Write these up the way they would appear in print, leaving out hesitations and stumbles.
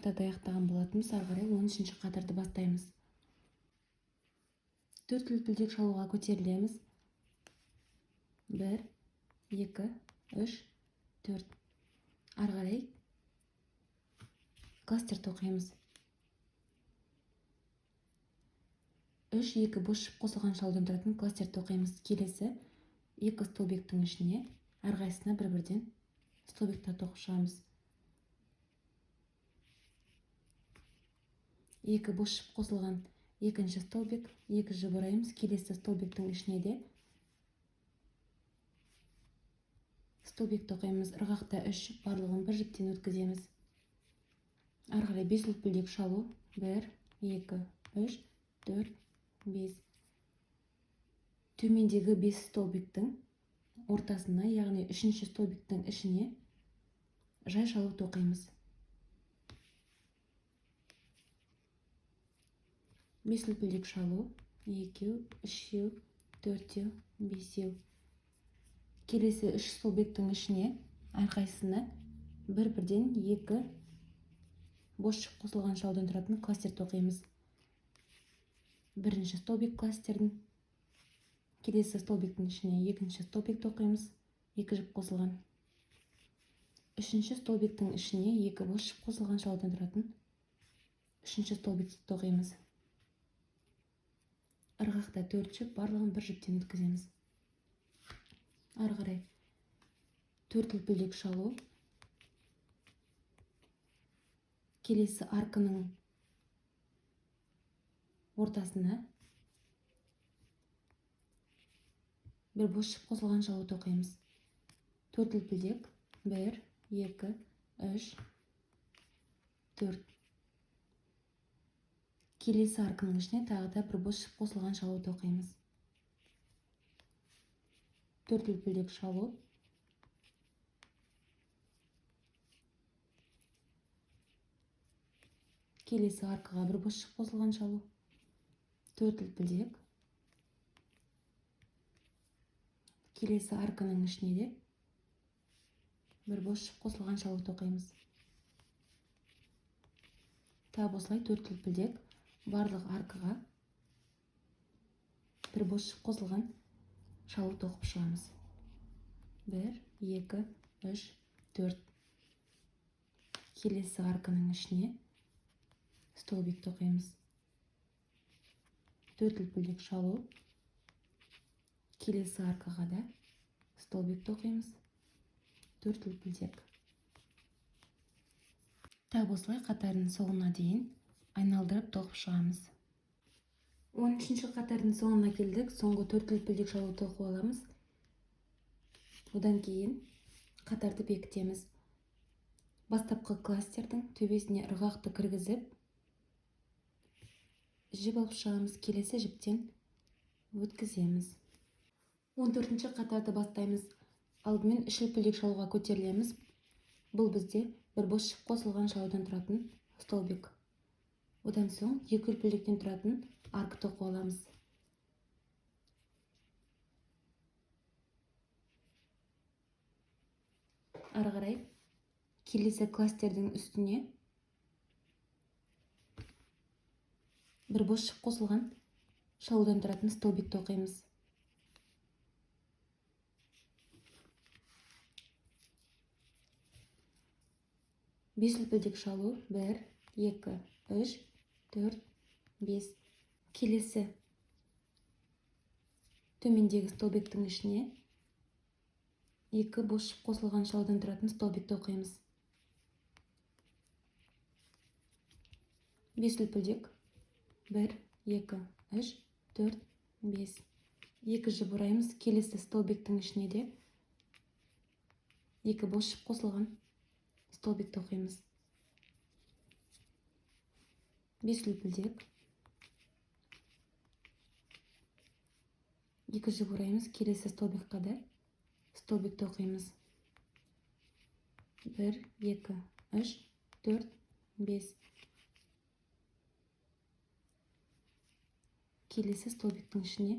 қатарды аяқтаған болатынбыз. Ары қарай 13-ші қатарды бастаймыз. 4 үлпілдек шалуға көтерілеміз. 1, 2, 3, 4. Ары қарай кластер тоқимыз. 3, 2 бос жіп қосылған шалудан тұратын кластер тоқимыз. Келесі 2 столбиктің ішіне әрқайсысына бір-бірден столбиктер тоқып шығамыз. 2 бос жіп қосылған екінші столбик, 2 жіп ораймыз. Келесі столбиктің ішіне де столбик тоқимыз. Ырғақта 3 жіп, барлығын бір жіптен өткіземіз. Ары қарай 5 үлпілдек шалу. 1, 2, 3, 4, 5. Төмендегі 5 столбиктің ортасына, яғни 3-ші столбиктің ішіне жай шалу тоқимыз. 5 үлпілдек шалу. 2, 3, 4, 5. Келесі 3 столбиктің ішіне әрқайсысына бір-бірден 2 бос жіп қосылған шалудан тұратын кластер тоқимыз. Бірінші столбик кластердің, келесі столбиктің ішіне екінші столбик тоқимыз, 2 жіп қосылған. Үшінші столбиктің ішіне 2 бос жіп қосылған шалудан тұратын үшінші столбикті тоқимыз. Ырғақта 4 жіп, барлығын бір жіптен өткіземіз. Ары қарай 4 үлпілдек шалу. Келесі арканың ортасына бір бос жіп қосылған шалу тоқимыз. 4 үлпілдек. 1, 2, 3, 4. Келесі арканың ішіне тағы да бір бос жіп қосылған шалу тоқимыз. 4 үлпілдек шалу. Келесі аркаға бір бос жіп қосылған шалу. 4 үлпілдек. Келесі арканың ішіне де бір бос жіп қосылған шалу тоқимыз. Тап осылай 4 үлпілдек барлық аркаға бір бос жіп қосылған шалу тоқып шығамыз. 1, 2, 3, 4. Келесі арканың ішіне столбик тоқимыз. 4 үлпілдек шалу. Келесі аркаға да столбик тоқимыз. 4 үлпілдек. Тап осылай қатардың соңына дейін айналдырып тоқып шығамыз. 13-ші қатардың соңына келдік. Соңғы 4 үлпілдек шалу тоқып аламыз. Одан кейін қатарды бекітеміз. Бастапқы кластердің төбесіне ырғақты кіргізіп, жіп алып шығамыз. Келесі жіптен өткіземіз. 14-ші қатарды бастаймыз. Алдымен 3 үлпілдек шалуға көтерілеміз. Бұл бізде бір бос жіп қосылған шалудан тұратын столбик. Одан соң 2 үлпілдектен тұратын арка тоқып аламыз. Ары қарай келесі кластердің үстіне бір бос жіп қосылған шалудан тұратын столбик тоқимыз. 5 үлпілдек шалу. 1, 2, 3, 4, 5. Келесі төмендегі столбиктің ішіне 2 бос жіп қосылған шалудан тұратын столбик тоқимыз. 5 үлпілдек. 1, 2, 3, 4, 5. 2 жіп ораймыз. Келесі столбиктің ішіне де 2 бос жіп қосылған столбик тоқимыз. 5 үлпілдек. 2 жіп ораймыз. Келесі столбикқа да столбик тоқимыз. 1, 2, 3, 4, 5. Келесі столбиктің ішіне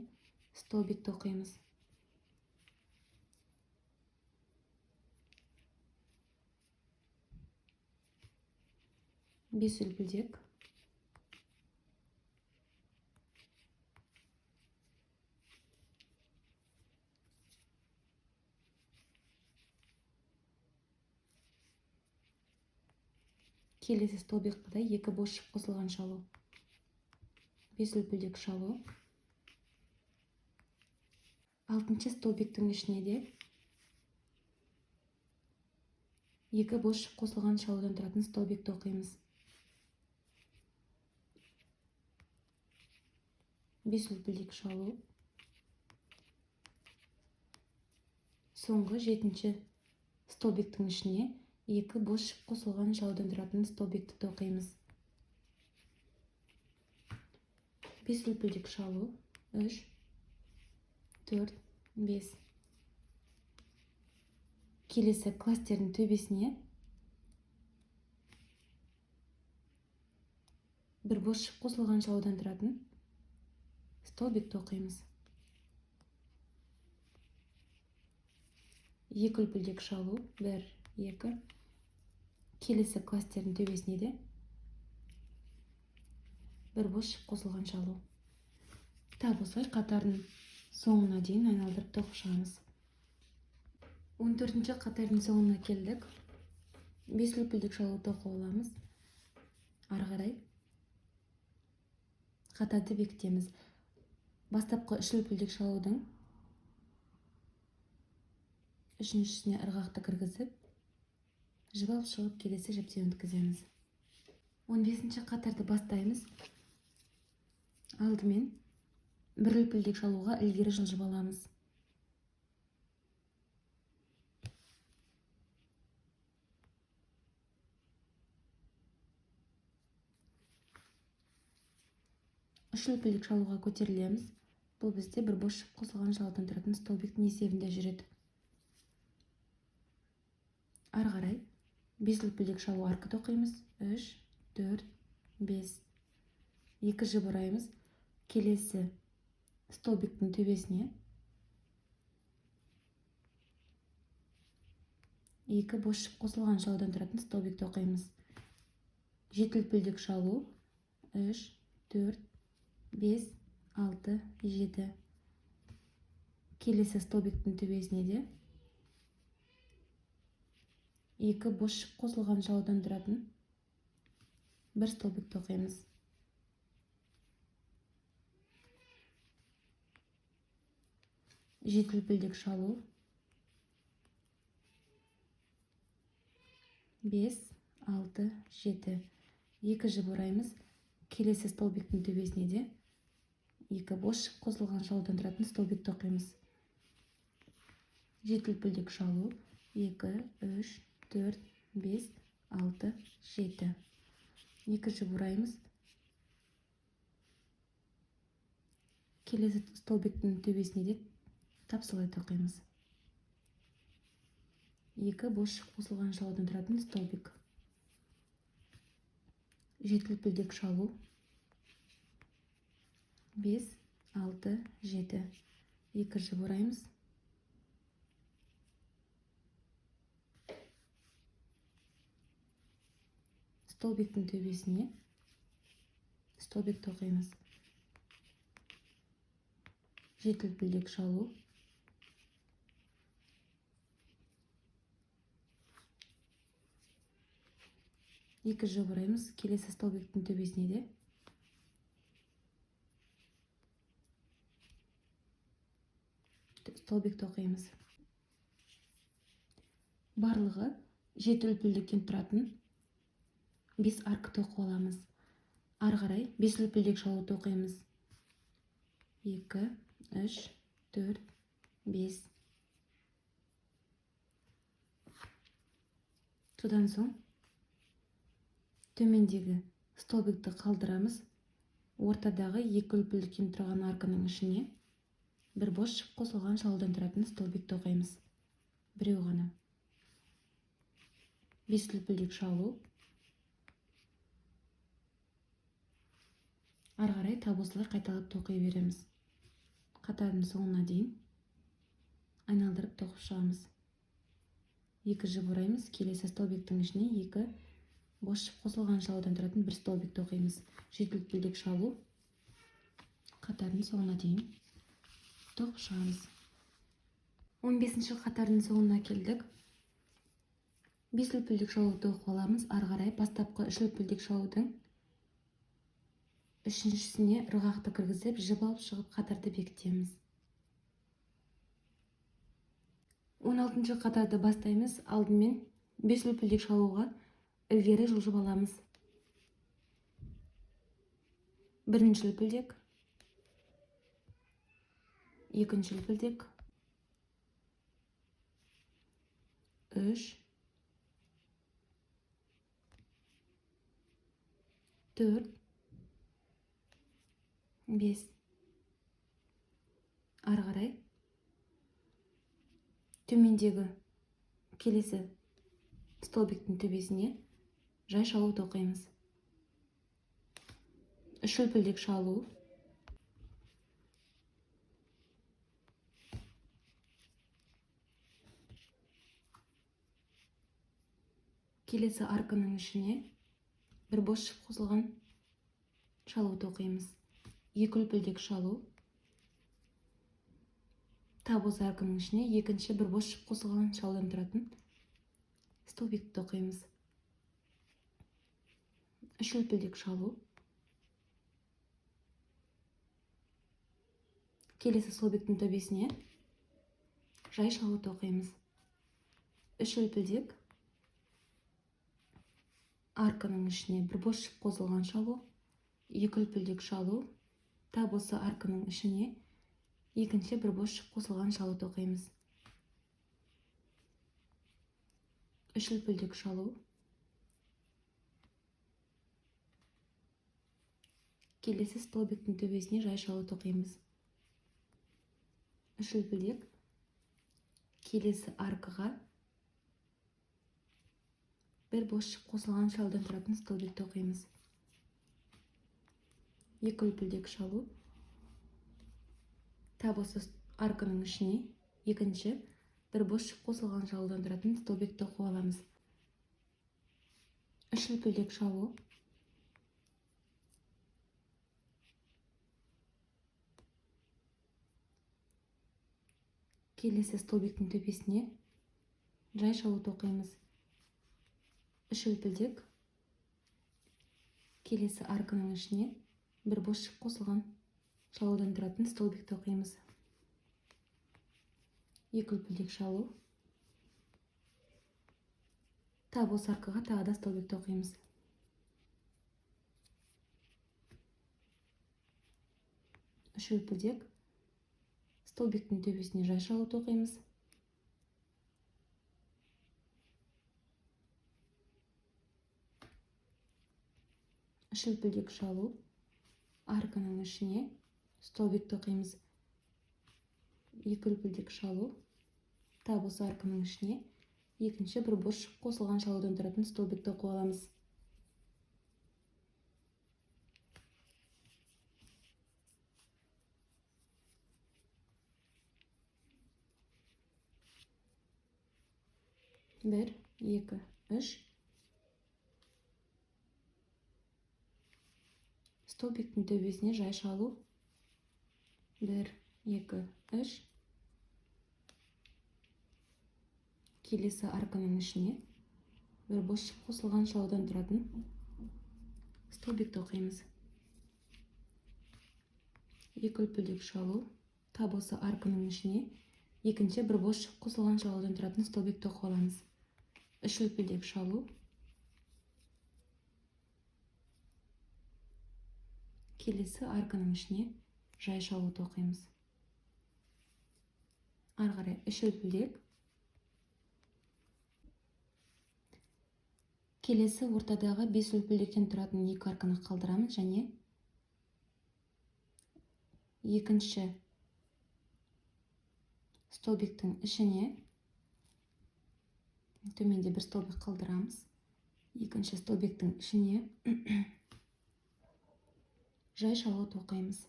столбик тоқимыз. 5 үлпілдек. Келесі столбикқа да 2 бос жіп қосылған шалу. 5 үлпілдек шалу. 6-шы столбиктің ішіне де 2 бос жіп қосылған шалудан тұратын столбик тоқимыз. 5 үлпілдек шалу. Соңғы 7-ші столбиктің ішіне 2 бос жіп қосылған шалудан тұратын столбикті тоқимыз. 5 үлпілдек шалу. 3, 4, 5. Келесі кластердің төбесіне бір бос жіп қосылған шалудан тұратын столбик тоқимыз. 2 үлпілдек шалу. 1, 2. Келесі кластердің төбесіне де бір бос жіп қосылған шалу. Тап осылай қатардың соңына дейін айналдырып тоқып шығамыз. 14-ші қатардың соңына келдік. 5 үлпілдек шалу тоқып аламыз. Ары қарай қатарды бекітеміз. Бастапқы 3 үлпілдек шалудың үшіншісіне ырғақты кіргізіп, жіп алып шығып келесі жіптен өткіземіз. 15-ші қатарды бастаймыз. Алдымен бір үлпілдек шалуға ілгері жылжып аламыз. Үш үлпілдек шалуға көтерілеміз. Бұл бізде бір бос жіп қосылған шалудан тұратын столбиктің есебінде жүреді. Ары қарай 5 үлпілдек шалу арка тоқимыз. 3, 4, 5. 2 жіп ораймыз. Келесі столбиктің төбесіне 2 бос жіп қосылған шалудан тұратын столбик тоқимыз. 7 үлпілдек шалу. 3, 4, 5, 6, 7. Келесі столбиктің төбесіне де 2 бос жіп қосылған шалудан тұратын бір столбик тоқимыз. 7 үлпілдек шалу. 5, 6, 7. 2 жіп ораймыз. Келесі столбиктің төбесіне де 2 бос жіп қосылған шалудан тұратын столбик тоқимыз. 7 үлпілдек шалу. 2, 3, 4, 5, 6, 7. 2 жіп ораймыз. Келесі столбиктің төбесіне де тап солай тоқимыз. 2 бос жіп қосылған шалудан тұратын столбик. 7 үлпілдек шалу. 5, 6, 7. 2 жіп ораймыз. Столбиктің төбесіне столбик тоқимыз. 7 үлпілдек шалу. 2 жіп ораймыз. Келесі столбиктің төбесіне де столбик тоқимыз. Барлығы 7 үлпілдектен тұратын 5 арка тоқып аламыз. Ары қарай 5 үлпілдек шалу тоқимыз. 2, 3, 4, 5. Содан соң төмендегі столбикті қалдырамыз. Ортадағы 2 үлпілдектен тұрған арканың ішіне бір бос жіп қосылған шалудан тұратын столбик тоқимыз. Біреу ғана. 5 үлпілдек шалу. Ары қарай тап осылай қайталап тоқи береміз. Қатардың соңына дейін айналдырып тоқып шығамыз. 2 жіп ораймыз. Келесі столбиктің ішіне 2 Бос жіп қосылған шалудан тұратын бір столбик тоқимыз. 7 үлпілдек шалу қатардың соңына дейін тоқып шығамыз. 15-ші қатардың соңына келдік. 5 үлпілдек шалу тоқып аламыз. Ары қарай бастапқы 3 үлпілдек шалудың үшіншісіне ырғақты кіргізіп, жіп алып шығып қатарды бекітеміз. 16-шы қатарды бастаймыз. Алдымен 5 үлпілдек шалуға ілгері жылжып аламыз. Бірінші үлпілдек, екінші үлпілдек, 3, 4, 5. Ары қарай төмендегі келесі столбиктің төбесіне жай шалу тоқимыз. 3 үлпілдек шалу, келесі арканың ішіне бір бос жіп қосылған шалу тоқимыз. 2 үлпілдек шалу, тап осы арканың ішіне екінші бір бос жіп қосылған шалудан тұратын столбикті тоқимыз. 3 үлпілдек шалу, келесі столбиктің төбесіне жай шалу тоқимыз. 3 үлпілдек, арканың ішіне бір бос жіп қосылған шалу, 2 үлпілдек шалу, тап осы арканың ішіне екінші бір бос жіп қосылған шалу тоқимыз. 3 үлпілдек шалу, келесі столбиктің төбесіне жай шалу тоқимыз. 3 үлпілдек, келесі аркаға бір бос жіп қосылған шалудан тұратын столбик тоқимыз. 2 үлпілдек шалу, тап осы арканың ішіне екінші бір бос жіп қосылған шалудан тұратын столбик тоқып аламыз. 3 үлпілдек шалу, келесі столбиктің төбесіне жай шалу тоқимыз. 3 үлпілдек, келесі арканың ішіне бір бос жіп қосылған шалудан тұратын столбик тоқимыз. 2 үлпілдек шалу, тап осы аркаға тағы да столбик тоқимыз. 3 үлпілдек, столбиктің төбесіне жай шалу тоқимыз. 3 үлпілдек шалу, арканың ішіне столбик тоқимыз. 2 үлпілдек шалу, тап осы арканың ішіне екінші бір бос жіп қосылған шалудан тұратын столбик тоқып аламыз. 1, 2, 3. Столбиктің төбесіне жай шалу. 1, 2, 3. Келесі арканың ішіне бір бос жіп қосылған шалудан тұратын столбик тоқимыз. 2 үлпілдек шалу, тап осы арканың ішіне екінші бір бос жіп қосылған шалудан тұратын столбик тоқып аламыз. 3 үлпілдек шалу, келесі арканың ішіне жай шалу тоқимыз. Ары қарай 3 үлпілдек, келесі ортадағы 5 үлпілдектен тұратын 2 арканы қалдырамыз және екінші столбиктің ішіне төменде бір столбик қалдырамыз. Екінші столбиктің ішіне жай шалу тоқимыз.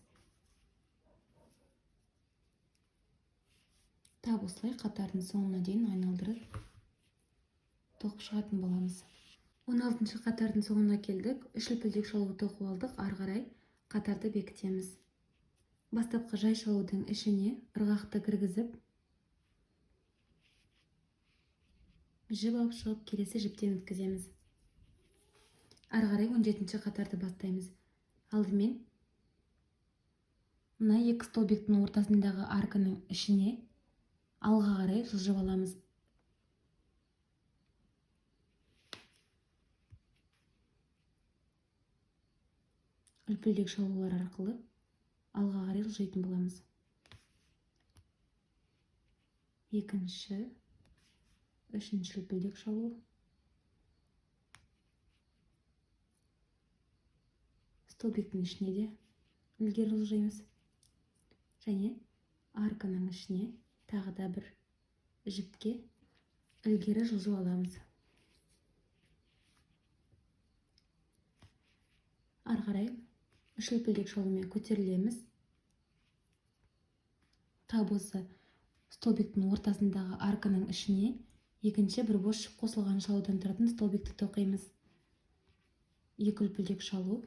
Тап осылай қатардың соңына дейін айналдырып тоқып шығатын боламыз. 16-шы қатардың соңына келдік. 3 үлпілдек шалу тоқып алдық. Ары қарай қатарды бекітеміз. Бастапқы жай шалудың ішіне ырғақты кіргізіп, жіп алып шығып, келесі жіптен өткіземіз. Ары қарай 17-ші қатарды бастаймыз. Алдымен мына екі столбиктің ортасындағы арканың ішіне алға қарай жылжып аламыз. Үлпілдек шалулар арқылы алға қарай жылжитын боламыз. Екінші, үшінші үлпілдек шалу. Столбиктің ішіне де ілгері жылжимыз. Және арканың ішіне тағы да бір жіпке ілгері жылжып аламыз. Ары қарай үш үлпілдек шалумен көтерілеміз. Тап осы столбиктің ортасындағы арканың ішіне екінші бір бос жіп қосылған шалудан тұратын столбикті тоқимыз. Екі үлпілдек шалу.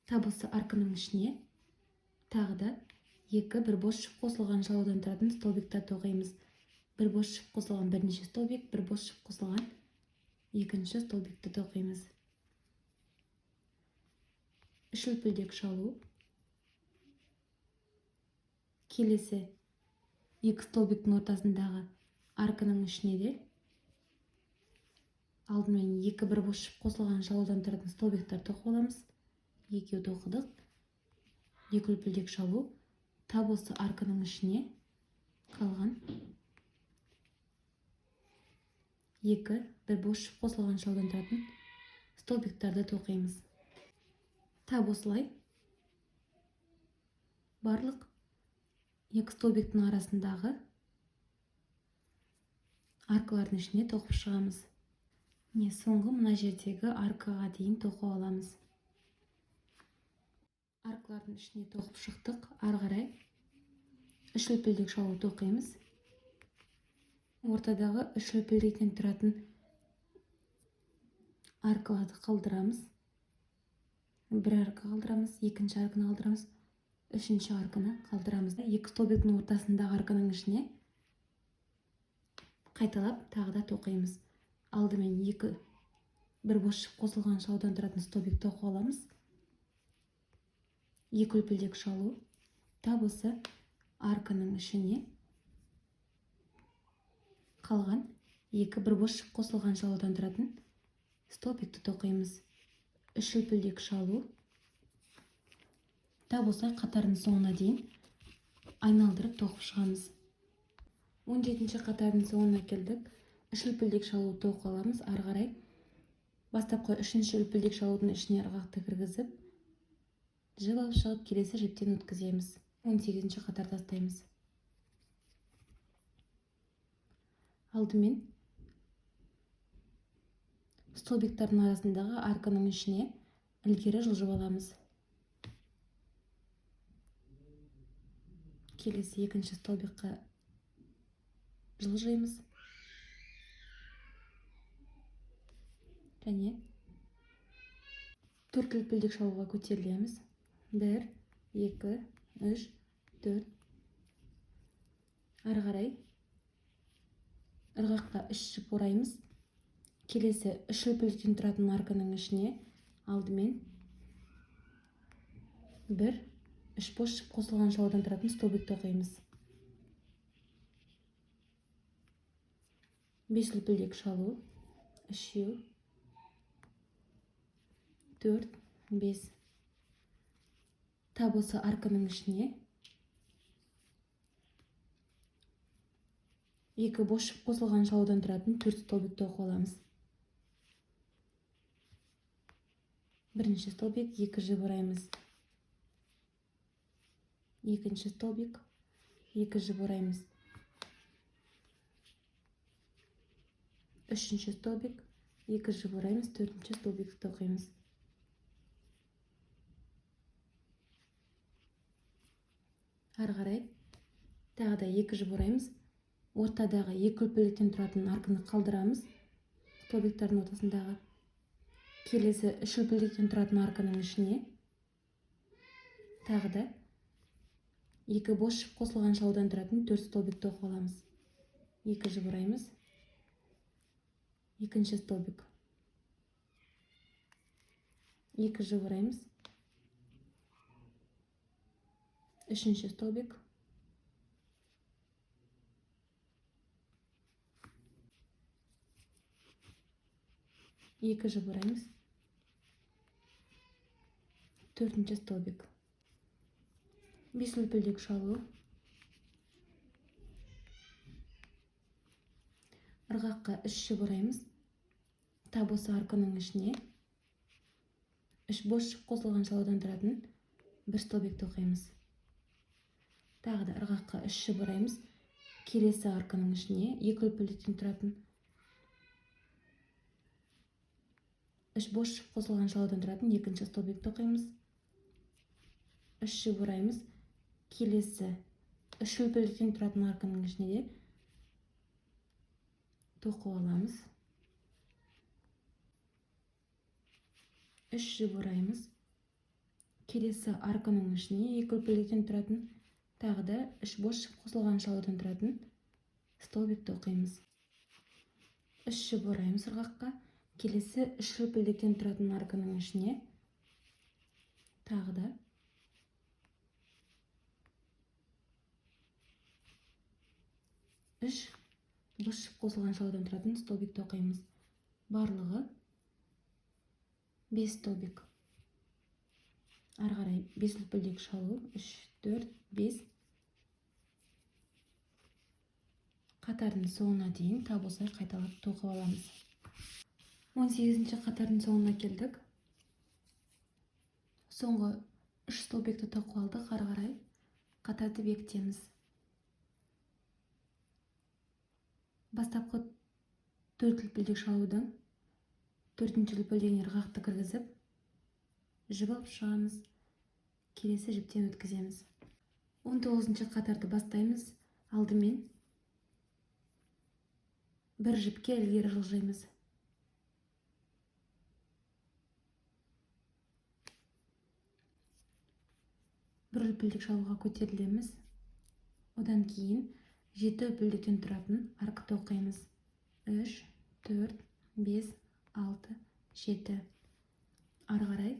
Тап осы арканың ішіне тағы да екі бір бос жіп қосылған шалудан тұратын столбиктер тоқимыз. Бір бос жіп қосылған бірінші столбик, бір бос жіп қосылған екінші столбикті тоқимыз. Үш үлпілдек шалу. Келесі екі столбиктің ортасындағы арканың ішіне де алдымен екі бір бос жіп қосылған шалудан тұратын столбиктер тоқып аламыз. Екеу тоқыдық. Екі үлпілдек шалу. Тап осы арканың ішіне қалған екі бір бос жіп қосылған шалудан тұратын столбиктарды тоқимыз. Тап осылай барлық екі столбиктің арасындағы аркалардың ішіне тоқып шығамыз. Міне соңғы мына жердегі аркаға дейін тоқып аламыз. Аркалардың ішіне тоқып шықтық. Ары қарай үш үлпілдек шалу тоқимыз. Ортадағы үш үлпілдектен тұратын аркаларды қалдырамыз. Бір арка қалдырамыз, екінші арканы қалдырамыз, үшінші арканы қалдырамыз. Екі столбиктің ортасындағы арканың ішіне қайталап тағы да тоқимыз. Алдымен екі бір бос жіп қосылған шалудан тұратын столбик тоқып аламыз. Екі үлпілдек шалу. Тап осы арканың ішіне қалған екі бір бос жіп қосылған шалудан тұратын столбикті тоқимыз. Үш үлпілдек шалу. Тап осылай қатардың соңына дейін айналдырып тоқып шығамыз. 17-ші қатардың соңына келдік. Үш үлпілдек шалу тоқып аламыз. Ары қарай бастапқы үшінші үлпілдек шалудың ішіне ырғақты кіргізіп, жіп алып шығып, келесі жіптен өткіземіз. 18-ші қатар тастаймыз. Алдымен столбиктардың арасындағы арканың ішіне ілгері жылжып аламыз. Келесі екінші столбикқа жылжимыз. Және төрт үлпілдек шалуға көтерілеміз. 1, 2, 3, 4. Ары қарай ырғаққа үш жіп ораймыз. Келесі үш үлпілдектен тұратын арканың ішіне алдымен бір үш бос жіп қосылған шалудан тұратын столбик тоқимыз. 5 үлпілдек шалу, 3, 4, 5. Тап осы арканың ішіне екі бос жіп қосылған шалудан тұратын 4 столбик тоқып аламыз. Бірінші столбик, екі жіп ораймыз. Екінші столбик, екі жіп ораймыз. Үшінші столбик, екі жіп ораймыз, төртінші столбикті тоқимыз. Ары қарай тағы да екі жіп ораймыз. Ортадағы екі үлпілдектен тұратын арканы қалдырамыз. Столбиктардың ортасындағы Келесі 3 үлпілдектен тұратын арканың ішіне тағы да 2 бос жіп қосылған шалудан тұратын 4 столбик тоқып аламыз. 2 жіп ораймыз. Екінші столбик. 2 жіп ораймыз. Үшінші столбик. 2 жіп ораймыз. Төртінші столбик. 5 үлпілдек шалу. Ырғаққа 3 жіп ораймыз. Тап осы арканың ішіне 3 бос жіп қосылған шалудан тұратын 1 столбик тоқимыз. Тағы да ырғаққа 3 жіп ораймыз. Келесі арканың ішіне 2 үлпілдектен тұратын 3 бос жіп қосылған шалудан тұратын екінші столбик тоқимыз. 3 жіп ораймыз. Келесі 3 үлпілдектен тұратын арканың ішіне де тоқып аламыз. 3 жіп ораймыз. Келесі арканың ішіне 2 үлпілдектен тұратын тағы да 3 бос жіп қосылған шалудан тұратын столбик тоқимыз. 3 жіп ораймыз ырғаққа. Келесі 3 үлпілдектен тұратын арканың ішіне тағы да 3 бос жіп қосылған шалудан тұратын столбик тоқимыз. Барлығы 5 столбик. Ары қарай 5 үлпілдек шалу. 3, 4, 5. Қатардың соңына дейін тап осылай қайталап тоқып аламыз. 18-ші қатардың соңына келдік. Соңғы 3 столбикті тоқып алдық. Ары қарай қатарды бекітеміз. Бастапқы 4 үлпілдек шалудың 4-ші үлпілдегіне ырғақты кіргізіп, жіп алып шығамыз. Келесі жіптен өткіземіз. 19-шы қатарды бастаймыз. Алдымен бір жіпке ілгері жылжимыз. Бір үлпілдек шалуға көтерілеміз. Одан кейін 7 үлпілдектен тұратын арка тоқимыз. 3, 4, 5, 6, 7. Ары қарай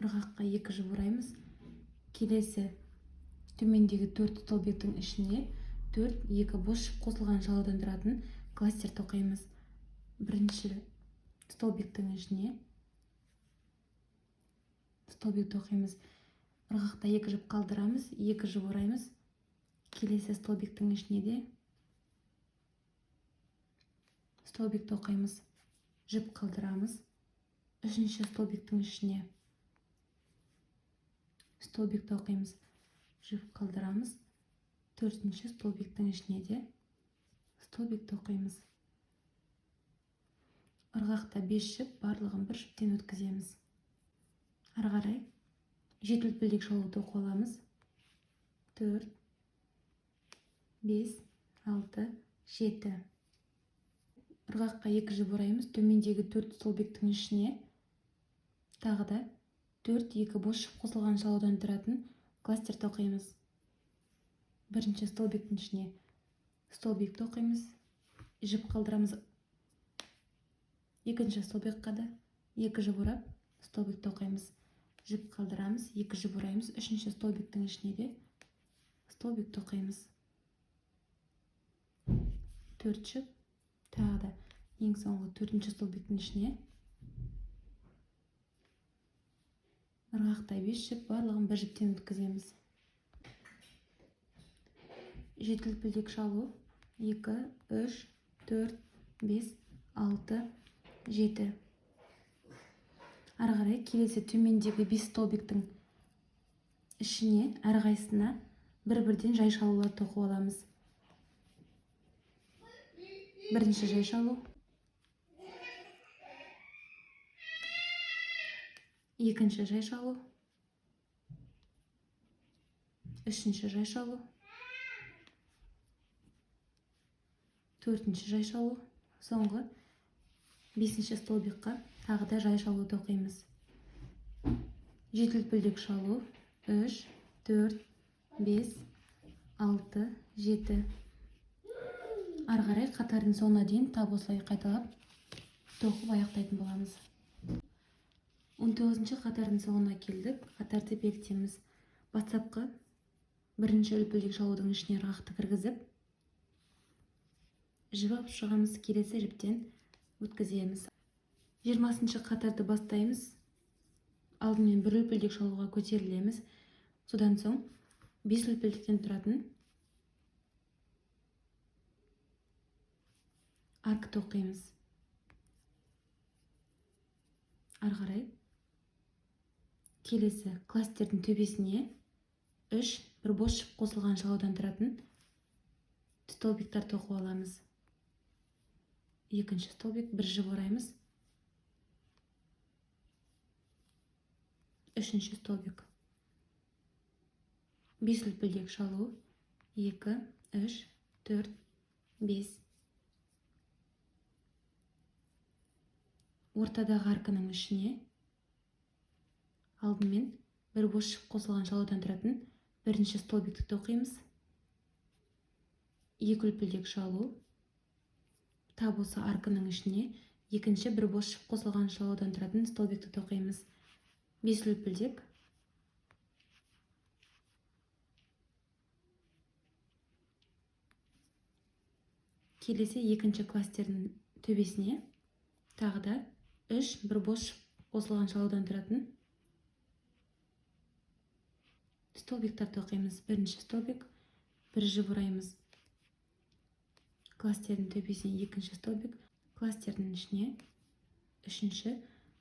ырғаққа 2 жіп ораймыз. Келесі төмендегі 4 столбиктің ішіне 4, 2 бос жіп қосылған шалудан тұратын кластер тоқимыз. Бірінші столбиктің ішіне столбик тоқимыз. Ырғақта 2 жіп қалдырамыз, 2 жіп ораймыз. Келесі столбиктің ішіне де столбик тоқимыз, жіп қалдырамыз. Үшінші столбиктің ішіне столбик тоқимыз, жіп қалдырамыз. Төртінші столбиктің ішіне де столбик тоқимыз. Ырғақта 5 жіп, барлығын бір жіптен өткіземіз. Ары қарай 7 үлпілдек шалу тоқып аламыз. 4, 5, 6, 7. Ырғаққа 2 жіп ораймыз. Төмендегі 4 столбиктің ішіне тағы да 4, 2 бос жіп қосылған шалудан тұратын кластер тоқимыз. Бірінші столбиктің ішіне столбик тоқимыз, жіп қалдырамыз. Екінші столбикқа да 2 жіп орап столбик тоқимыз, жіп қалдырамыз, 2 жіп ораймыз. Үшінші столбиктің ішіне де столбик тоқимыз. 4 жіп, тағы да ең соңғы 4-ші столбиктің ішіне ырғақта 5 жіп, барлығын бір жіптен өткіземіз. 7 үлпілдек шалу. 2, 3, 4, 5, 6, 7. Ары қарай келесі төмендегі 5 столбиктің ішіне әрқайсысына бір-бірден жай шалулар тоқып аламыз. Бірінші жай шалу, екінші жай шалу, үшінші жай шалу, төртінші жай шалу, соңғы 5-ші столбикқа Тағы да жай шалу тоқимыз. 7 үлпілдек шалу. 3, 4, 5, 6, 7. Ары қарай қатардың соңына дейін тап осылай қайталап тоқып аяқтайтын боламыз. 19-шы қатардың соңына келдік. Қатарды бекітеміз. Бастапқы бірінші үлпілдек шалудың ішіне ырғақты кіргізіп, жіп алып шығамыз, келесі жіптен өткіземіз. 20-шы қатарды бастаймыз. Алдымен бір үлпілдек шалуға көтерілеміз. Содан соң 5 үлпілдектен тұратын арка тоқимыз. Ары қарай келесі кластердің төбесіне 3 бір бос жіп қосылған шалудан тұратын столбиктар тоқып аламыз. Екінші столбик, бір жіп ораймыз. Үшінші столбик. 5 үлпілдек шалу. 2, 3, 4, 5. Ортадағы арканың ішіне алдымен бір бос жіп қосылған шалудан тұратын бірінші столбикті тоқимыз. 2 үлпілдек шалу. Тап осы арканың ішіне екінші бір бос жіп қосылған шалудан тұратын столбикті тоқимыз. 5 үлпілдек. Келесі екінші кластердің төбесіне тағы да 3 бір бос жіп қосылған шалудан тұратын столбиктар тоқимыз. Бірінші столбик, бір жіп ораймыз. Кластердің төбесіне екінші столбик, кластердің ішіне үшінші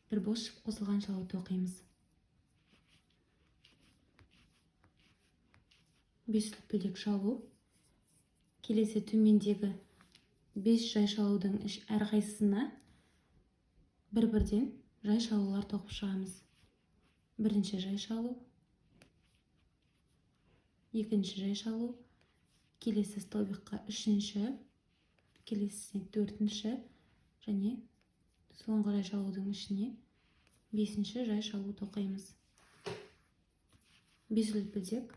бір бос жіп қосылған шалу тоқимыз. 5 үлпілдек шалу. Келесі төмендегі 5 жай шалудың әрқайсысына бір-бірден жай шалулар тоқып шығамыз. Бірінші жай шалу, екінші жай шалу, келесі столбикқа үшінші, келесісіне төртінші және соңғы жай шалудың ішіне бесінші жай шалу тоқимыз. 5 үлпілдек.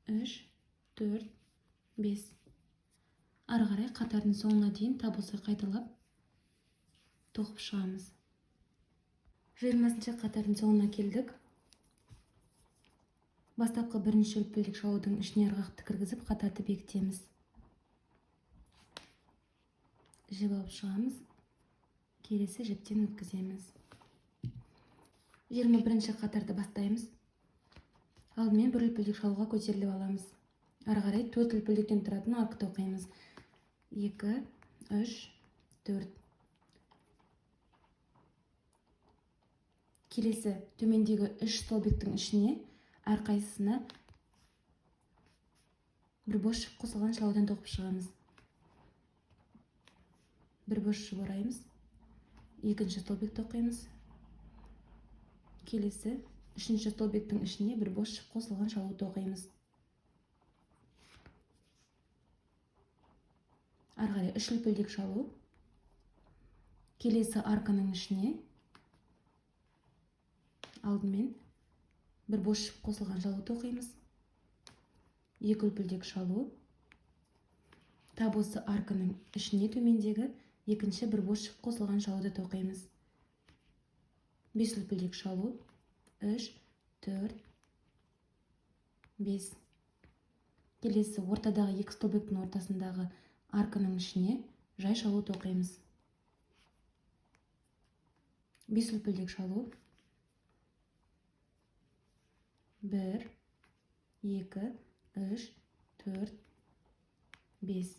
3, 4, 5. Ары қарай қатардың соңына дейін тап осылай қайталап тоқып шығамыз. 20-шы қатардың соңына келдік. Бастапқы бірінші үлпілдек шалудың ішіне ырғақты кіргізіп қатарды бекітеміз. Жіп алып шығамыз. Келесі жіптен өткіземіз. 21-ші қатарды бастаймыз. Алдымен бір үлпілдек шалуға көтеріліп аламыз. Ары қарай 4 үлпілдектен тұратын арка тоқимыз. 2, 3, 4. Келесі төмендегі 3 столбиктің ішіне әрқайсысына бір бос жіп қосылған шалудан тоқып шығамыз. Бір бос жіп ораймыз. Екінші столбик тоқимыз. Келесі үшінші столбиктің ішіне бір бос жіп қосылған шалу тоқимыз. Ары қарай 3 үлпілдек шалу. Келесі арканың ішіне алдымен бір бос жіп қосылған шалу тоқимыз. 2 үлпілдек шалу. Тап осы арканың ішіне төмендегі екінші бір бос жіп қосылған шалуды тоқимыз. 5 үлпілдек шалу. 3, 4, 5. Келесі ортадағы екі столбиктің ортасындағы арканың ішіне жай шалу тоқимыз. 5 үлпілдек шалу. 1, 2, 3, 4, 5.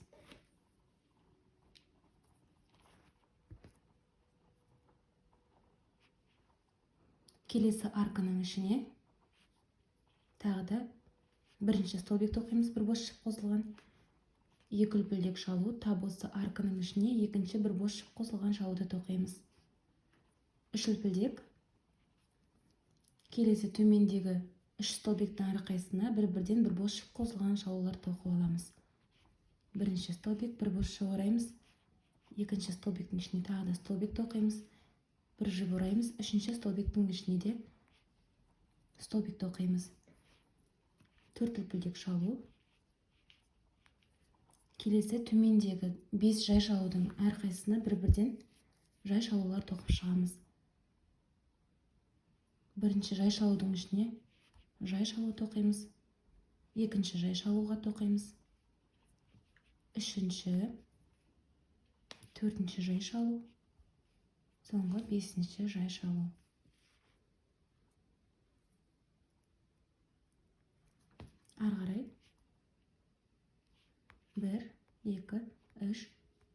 Келесі арканың ішіне тағы да бірінші столбик тоқимыз, бір бос жіп қосылған. 2 үлпілдек шалу, тап осы арканың ішіне екінші бір бос жіп қосылған шалуды тоқимыз. 3 үлпілдек. Келесі төмендегі 3 столбиктің әрқайсысына бір-бірден бір бос жіп қосылған шалулар тоқып аламыз. Бірінші столбик, бір бос жіп ораймыз. Екінші столбиктің ішіне тағы да столбик тоқимыз. Бір жіп ораймыз. Үшінші столбиктің ішіне де столбик тоқимыз. 4 үлпілдек шалу. Келесі төмендегі 5 жай шалудың әрқайсысына бір-бірден жай шалулар тоқып шығамыз. Бірінші жай шалудың ішіне жай шалу тоқимыз. Екінші жай шалуға тоқимыз. Үшінші, төртінші жай шалу, соңғы бесінші жай шалу. Ары қарай 1, 2, 3,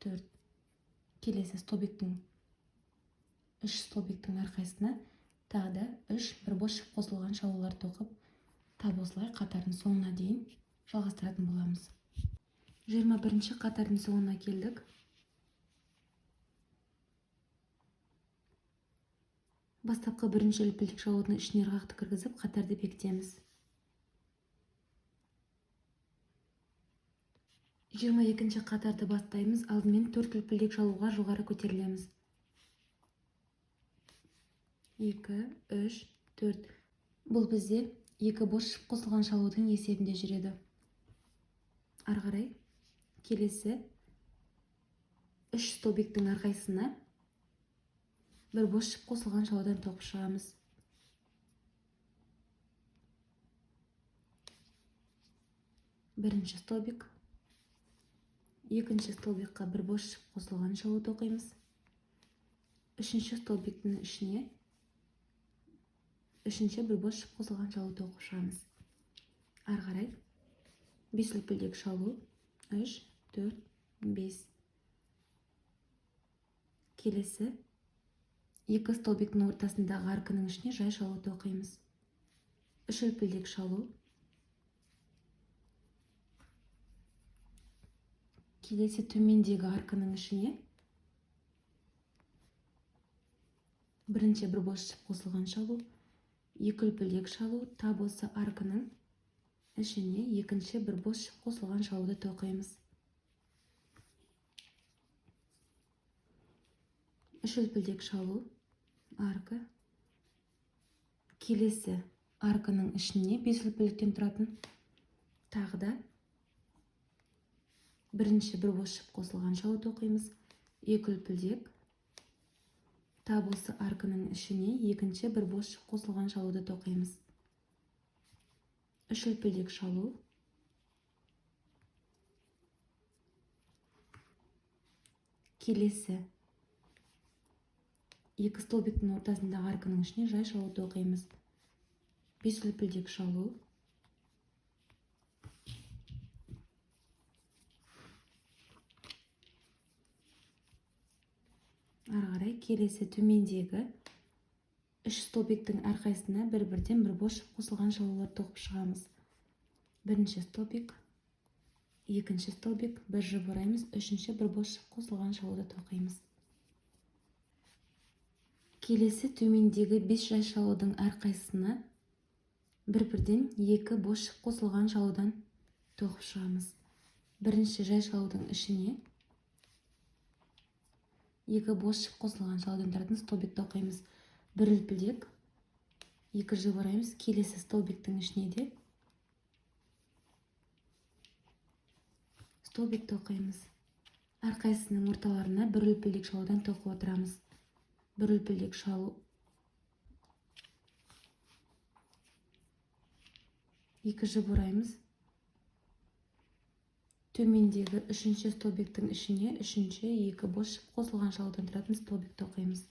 4. Келесі столбиктің 3 столбиктің әрқайсысына тағы да 3 бір бос жіп қосылған шалулар тоқып, тап осылай қатардың соңына дейін жалғастыратын боламыз. 21-ші қатардың соңына келдік. Бастапқы бірінші үлпілдек шалудың ішіне ырғақты кіргізіп, қатарды бекітеміз. 22-ші қатарды бастаймыз. Алдымен 4 үлпілдек шалуға жоғары көтерілеміз. 2, 3, 4. Бұл бізде 2 бос жіп қосылған шалудың есебінде жүреді. Ары қарай келесі 3 столбиктің әрқайсысына бір бос жіп қосылған шалудан тоқып шығамыз. Бірінші столбик, екінші столбикқа бір бос жіп қосылған шалу тоқимыз. Үшінші столбиктің ішіне үшінші бір бос жіп қосылған шалу тоқып шығамыз. Ары қарай 5 үлпілдек шалу, 3, 4, 5. Келесі 2 столбиктің ортасындағы арканың ішіне жай шалу тоқимыз. 3 үлпілдек шалу. Келесі төмендегі арканың ішіне бірінші бір бос жіп қосылған шалу, 2 үлпілдек шалу, тап осы арканың ішіне екінші бір бос жіп қосылған шалуды тоқимыз. 3 үлпілдек шалу, арка. Келесі арканың ішіне 5 үлпілдектен тұратын тағы да бірінші бір бос жіп қосылған шалу тоқимыз. 2 үлпілдек, тап осы арканың ішіне екінші бір бос жіп қосылған шалуды тоқимыз. 3 үлпілдек шалу. Келесі 2 столбиктің ортасындағы арканың ішіне жай шалу тоқимыз. 5 үлпілдек шалу. Ары қарай келесі төмендегі 3 столбиктің әрқайсысына бір-бірден бір бос жіп қосылған шалулар тоқып шығамыз. Бірінші столбик, екінші столбик, бір жіп ораймыз, үшінші бір бос жіп қосылған шалуды тоқимыз. Келесі төмендегі 5 жай шалудың әрқайсысына бір-бірден 2 бос жіп қосылған шалудан тоқып шығамыз. Бірінші жай шалудың ішіне 2 бос жіп қосылған шалудан тұратын столбик тоқимыз. Бір үлпілдек, 2 жіп ораймыз. Келесі столбиктің ішіне де столбик тоқимыз. Әрқайсысының орталарына бір үлпілдек шалудан тоқып отырамыз. Бір үлпілдек шалу, 2 жіп ораймыз. Төмендегі үшінші столбиктің ішіне үшінші 2 бос жіп қосылған шалудан тұратын столбик тоқимыз.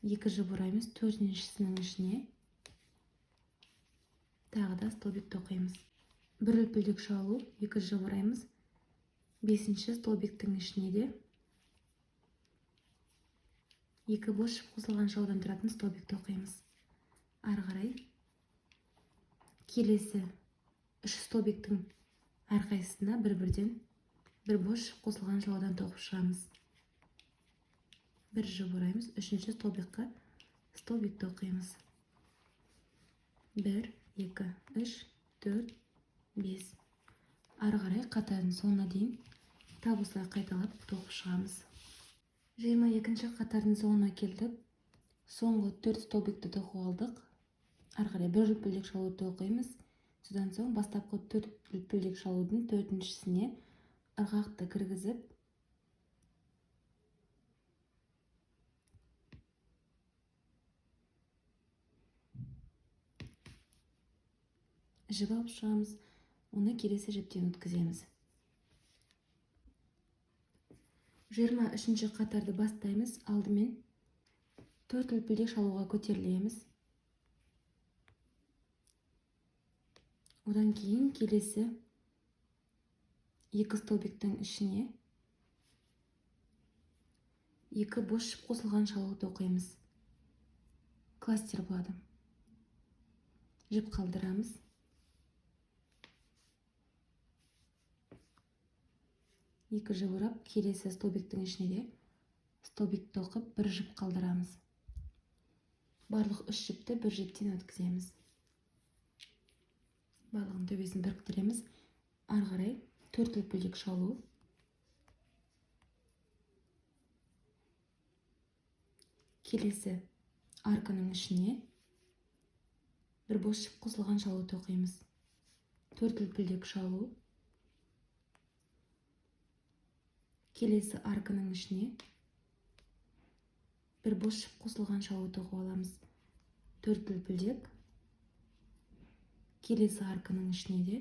2 жіп ораймыз, төртіншісінің ішіне тағы да столбик тоқимыз. Бір үлпілдек шалу, 2 жіп ораймыз. Бесінші столбиктің ішіне де 2 бос жіп қосылған шалудан тұратын столбик тоқимыз. Ары қарай келесі 3 столбиктің әрқайсысына бір-бірден бір бос жіп қосылған шалудан тоқып шығамыз. Бір жіп ораймыз, үшінші столбикқа столбик тоқимыз. 1, 2, 3, 4, 5. Ары қарай қатардың соңына дейін тап осылай қайталап тоқып шығамыз. 22-ші қатардың соңына келдік. Соңғы 4 столбикті тоқып алдық. Ары қарай бір үлпілдек шалу тоқимыз. Содан соң бастапқы 4 үлпілдек шалудың төртіншісіне ырғақты кіргізіп, жіп алып шығамыз. Оны келесі жіптен өткіземіз. 23-ші қатарды бастаймыз. Алдымен 4 үлпілдек шалуға көтерілеміз. Одан кейін келесі 2 столбиктің ішіне 2 бос жіп қосылған шалу тоқимыз. Кластер болады. Жіп қалдырамыз. 2 жіп орап, келесі столбиктің ішіне де столбик тоқып, бір жіп қалдырамыз. Барлық 3 жіпті бір жіптен өткіземіз. Барлығын төбесін біріктіреміз. Ары қарай 4 үлпілдек шалу. Келесі арканың ішіне бір бос жіп қосылған шалу тоқимыз. 4 үлпілдек шалу. Келесі арканың ішіне бір бос жіп қосылған шалу тоқып аламыз. 4 үлпілдек. Келесі арканың ішіне де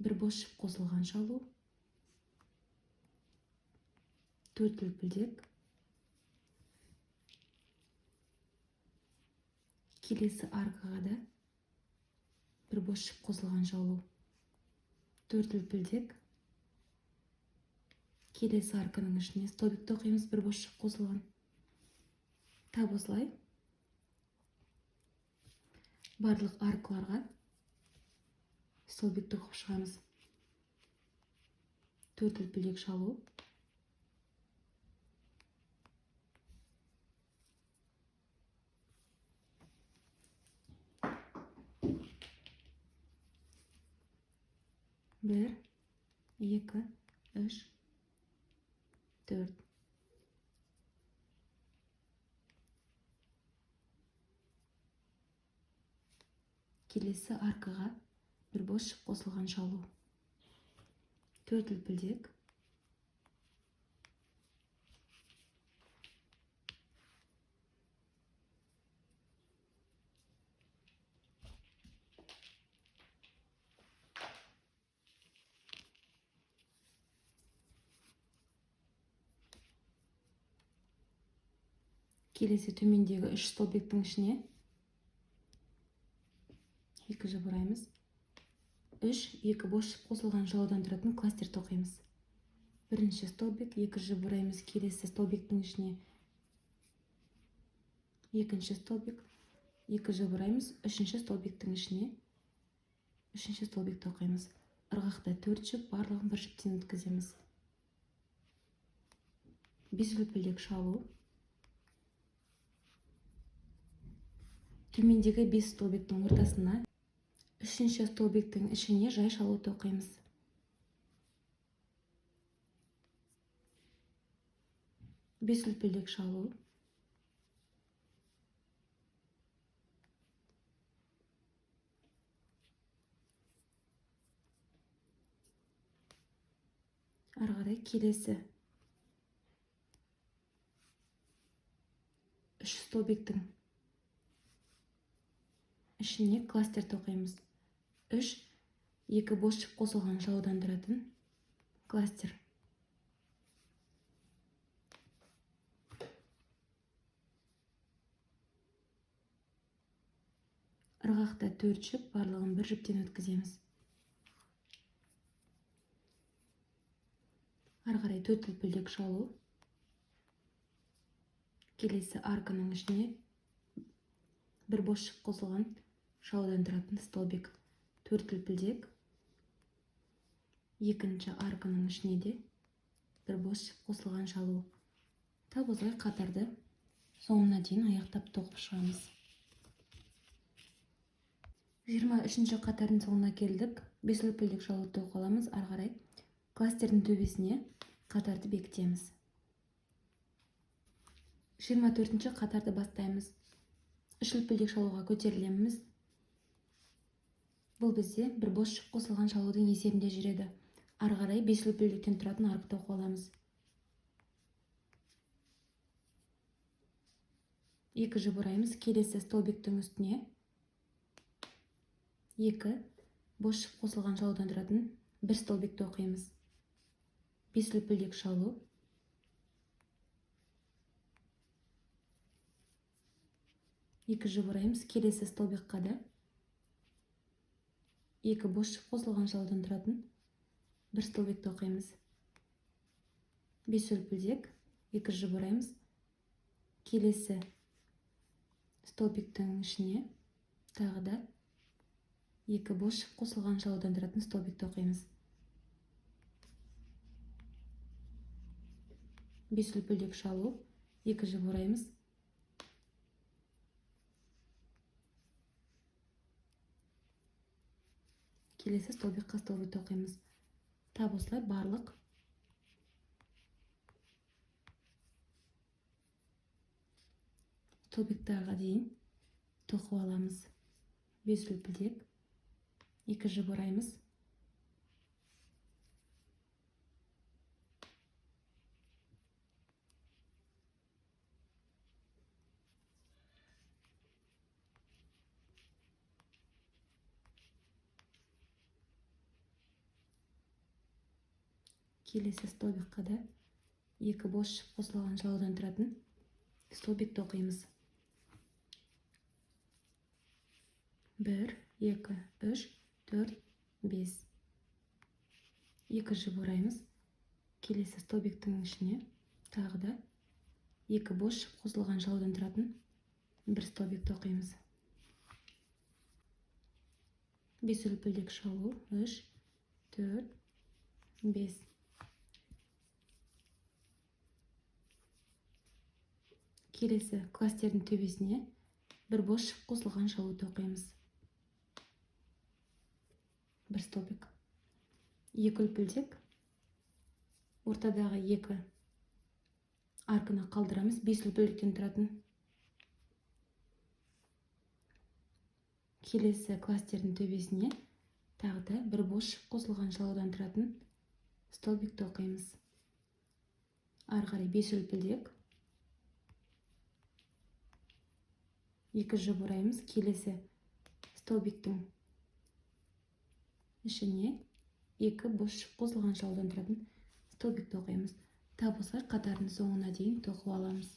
бір бос жіп қосылған шалу. 4 үлпілдек. Келесі аркаға да бір бос жіп қосылған шалу. 4 үлпілдек. Келесі арканың ішіне столбик тоқимыз, бір бос жіп қосылған. Тап осылай барлық аркаларға столбик тоқып шығамыз. 4 үлпілдек шалу. 1, 2, 3, 4. Келесі аркаға бір бос жіп қосылған шалу. 4 үлпілдек. Келесі төмендегі 3 столбиктің ішіне 2 жіп ораймыз. 3, 2 бос жіп қосылған шалудан тұратын кластер тоқимыз. Бірінші столбик, 2 жіп ораймыз. Келесі столбиктің ішіне екінші столбик, 2 жіп ораймыз. Үшінші столбиктің ішіне үшінші столбик тоқимыз. Ырғақта 4 жіп, барлығын бір жіптен өткіземіз. 5 үлпілдек шалу. Төмендегі 5 столбиктің ортасына үшінші столбиктің ішіне жай шалу тоқимыз. 5 үлпілдек шалу. Ары қарай келесі 3 столбиктің ішіне кластер тоқимыз. 3, 2 бос жіп қосылған шалудан тұратын кластер. Ырғақта 4 жіп, барлығын бір жіптен өткіземіз. Ары қарай 4 үлпілдек шалу. Келесі арканың ішіне бір бос жіп қосылған шалудан тұратын столбик. 4 үлпілдек. Екінші арканың ішіне де бір бос жіп қосылған шалу. Тап осылай қатарды соңына дейін аяқтап тоқып шығамыз. 23-ші қатардың соңына келдік. 5 үлпілдек шалу тоқып аламыз. Ары қарай кластердің төбесіне қатарды бекітеміз. 24-ші қатарды бастаймыз. 3 үлпілдек шалуға көтерілеміз. Бұл бізде бір бос жіп қосылған шалудың есебінде жүреді. Ары қарай 5 үлпілдектен тұратын арық тоқып аламыз. 2 жіп ораймыз. Келесі столбиктің үстіне 2 бос жіп қосылған шалудан тұратын бір столбик тоқимыз. 5 үлпілдек шалу. 2 жіп ораймыз. Келесі столбикқа да 2 бос жіп қосылған шалудан тұратын бір столбик тоқимыз. 5 үлпілдек, 2 жіп ораймыз. Келесі столбиктің ішіне тағы да 2 бос жіп қосылған шалудан тұратын столбик тоқимыз. 5 үлпілдек шалу, 2 жіп ораймыз. Келесі столбикқа столбик тоқимыз. Тап осылай барлық столбиктарға дейін тоқып аламыз. 5 үлпілдек, 2 жіп ораймыз. Келесі столбикқа да 2 бос жіп қосылған шалудан тұратын столбик тоқимыз. 1, 2, 3, 4, 5. 2 жіп ораймыз. Келесі столбиктің ішіне тағы да 2 бос жіп қосылған шалудан тұратын бір столбик тоқимыз. 5 үлпілдек шалу, 3, 4, 5. Келесі кластердің төбесіне бір бос жіп қосылған шалу тоқимыз. Бір столбик, 2 үлпілдек, ортадағы 2 арканы қалдырамыз, 5 үлпілдектен тұратын. Келесі кластердің төбесіне тағы да бір бос жіп қосылған шалудан тұратын столбик тоқимыз. Ары қарай 5 үлпілдек, 2 жіп ораймыз. Келесі столбиктің ішіне 2 бос жіп қосылған шалудан тұратын столбик тоқимыз. Тап осылай қатардың соңына дейін тоқып аламыз.